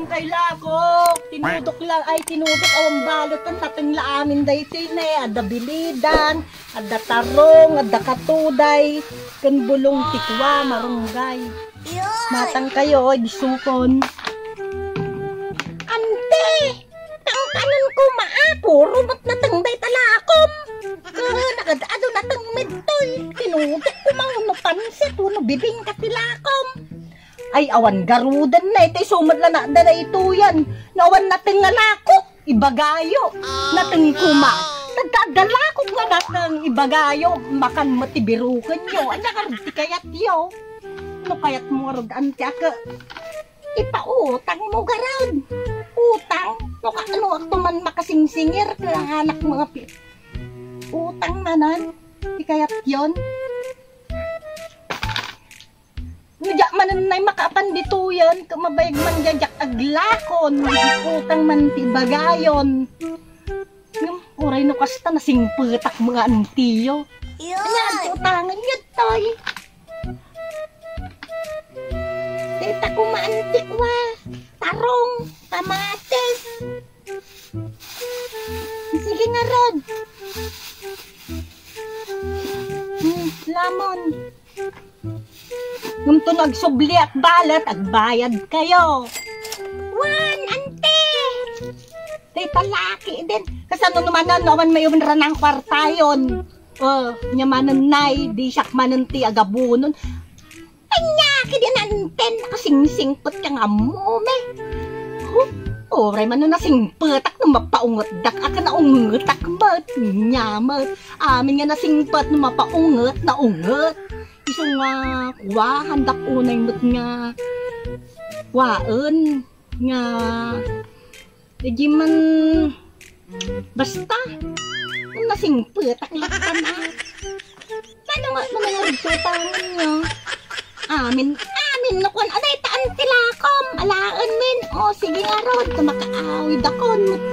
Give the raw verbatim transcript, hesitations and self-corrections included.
Kay lakok, tinudok lang, ay, tinudok, awan balet, nateng la amin daytoy ne, adda bilidan, adda tarong, adda katuday, ken bulong ti kua, marunggay. Matang kayo, oy, disukon. Ante, tangkanen ko, maa, puro met nateng dayta lakom. Ken agad-adu nateng medtoy, tinudok ko, mao no pansit, wenno bibingka ti lakom. Ay, awan garuden na, iti isu met la na, da daytoyan. No awan nateng nga lakok, ibagayo. Nateng kuma. Tagka adda lakok nga nateng, ibagayo. Makan met ti birukenyo. Ania garud ti kayatyo? No kayatmo ngarud, anti, a ke, ipautangmo garud. Utang? No kaano, akto man makasingsingir, ken anak mga pi-, utang manen. Ti kayatyon? No diak manen nay makaapan ditoyen, ket mabayag man diak aglakon, utang man ti ibagayon. Ngem, uray no kasta, nasingpetak mga antiyo. Ania, utangan yun, toy. Dayta kuma anti kua, tarong, kamatis. Sige ngarud. Hmm, lamon. Ngem to no agsubliak balet, agbayad kayo. Wen, ante! Dayta laki den. Kasano no manen, no awan manen ranang kwartayon. O, nia manen nay, di siak manen ti agabunon. Ania, kadi nanten, nakasingsingpet ka nga ammo, me. Huh? Uray man no nasingpetak no mapaungetdak, a ken naungetak met, nia met. Amin nga nasingpet no mapaunget, naunget. Isu nga, kuaandak unay met nga, kuaen, nga, Idi man, basta, nasingpetak laktan, a. Mano nga, mano nga rugtutangan nyo? Amin, amin, no, kwan, aday, taan ti lakom, alaen min. O, sige ngarud, ta makaawid akon, met